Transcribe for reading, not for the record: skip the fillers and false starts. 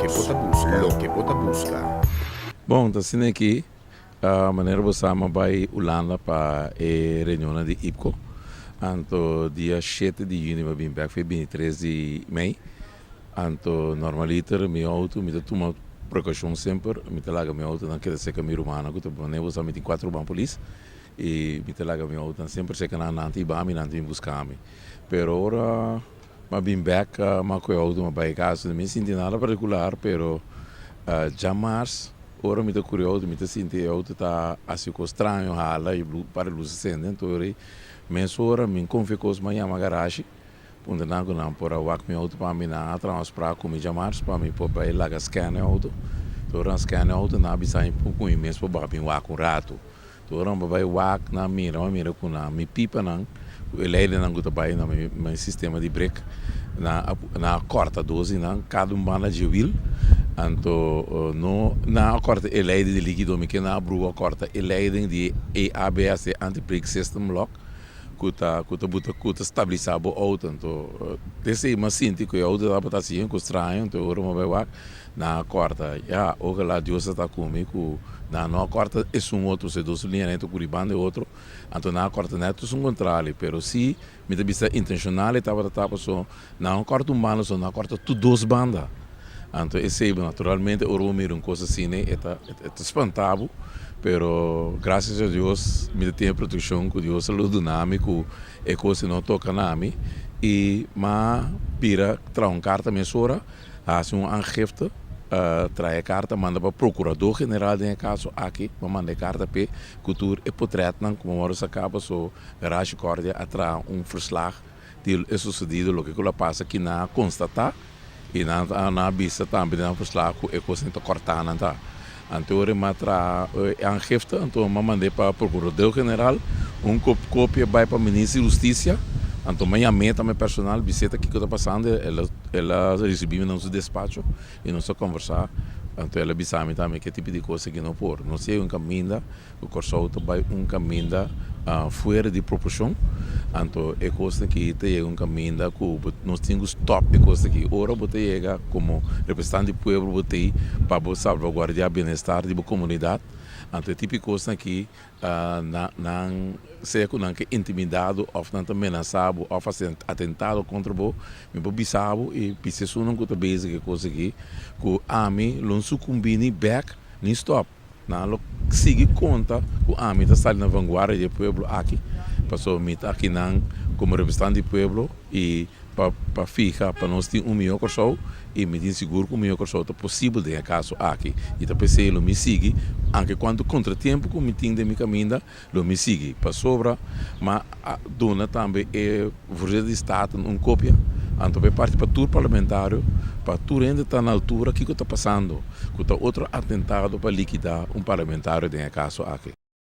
Loke bo ta buska. Loke bo ta buska. Bon, ta asina aki, manera bo sa mi a bai Hulanda pa e reunionnan di IPCO. Anto dia shete di juni mi a bin bek for e bintitres di mei. Anto normaliter mi auto mi ta tuma prekoushon semper, mi ta laga mi autonan keda serka mi rumannan ku ta manera bo sa mi tin kuater ruman polis i mi ta laga mi autonan semper serka nan, nan ta hiba mi, nan ta bin buska mi. Pero ora mi a bin bek mi a kohe auto mi a bai kas, no mi a sinti nada partikular pero djamars ora mi ta kuri auto mi ta sinti e auto ta hasi kos straño hala i para lus a sende anto mesora mi konfia kos mi a yama garashi. Punta nan ku nan por a wak mi outo pa mi nan a traha un sprak ku mi djamars pa mi por bai laga scan e outo. Te ora nan scan e outo nan a bisa mi ku mi mes por baha bin wak un ratu. Te ora nan bai wak nan mira mi a mira ku nan mi pipanan ku e leidennan ku ta bai na mi sistema di brek nan a nan a kòrta dos di nan kada un banda dje wil anto no nan a kòrta e leiden di likido mi ke nan a bruha kòrta e leiden di e ABS e anti brake system lock. Ku ta ku ta buta ku ta stabilisá bo outo. Anto desei mi a sinti ku e outo tabata hasi un kos straño, anto ora mi a bai wak nan a kòrta. Ya, ojalá Dios a ta ku mi ku nan no a kòrta esun otro, se dos liña nan ta kuri banda e otro, anto nan a kòrta nèt esun kontrali. Pero si mi ta bisa intenshonal e tabata ta pasobra nan a kòrta un banda so nan a kòrta tur dos banda. Anto esei bo naturalmente ora bo mira un kos asina e ta e ta spanta bo, pero gracias a Dios mi ta tin e proteccion ku Dios a lo duna mi ku e kos no toka na mi i m'a bira traha un karta mesora hasi un aangifte traha e karta manda pa procurador general den e kaso aki m'a manda e karta p'e ku tur e potretnan ku mi a wòrdu saka paso Garage Cordia a traha un verslag di e susedido loke ku lo a pasa ki nan a konstatá i nan a bisa tambe den nan verslag ku e kosnan ta kòrtá nan ta. Anto ora mi a traha e aangifte anto mi a mand'é pa prokurador general un kopia bai pa minister di hustisia anto mi a yam'é tambe personal bis'é ta kiko ta pasando el a risibí mi na su despacho i nos a kòmbersá anto el a bisa mi tambe ke tipo di kos aki no por nos yega un kaminda Ku Kòrsou ta bai un kaminda fuera di proporshon, anto e kosnan aki ta yega un kaminda ku nos tin ku stòp e kosnan aki. Ora bo ta yega komo representante di pueblo bo t'ei pa bo salvaguardiá bienestar di bo komunidat, anto e tipo di kosnan aki nan sea ku nan ke intimidá bo òf nan ta menasá bo òf hasi atentado kontra bo, mi por bisa bo i bisa esunnan ku ta bezig ku e kos aki ku ami lo no sukumbí ni bèk ni stòp. Nan lo sigui konta ku ami ta sali na vanguardia di e pueblo aki, pasobra mi ta akinan komo representante di pueblo i pa pa fiha pa nos tin un mihó Kòrsou i mi tin sigur ku un mihó Kòrsou ta posibel den e kaso aki i ta p'esei lo mi sigui anke kuantu kontratiempo ku mi tin den mi kaminda lo mi sigui pasobra ma a duna tambe e voorzitter di Staten un kopia anto pa e parti pa tur parlamentario pa tur hende ta na altura kiko ta pasando ku ta otro atentado pa likida un parlamentario den e kaso aki.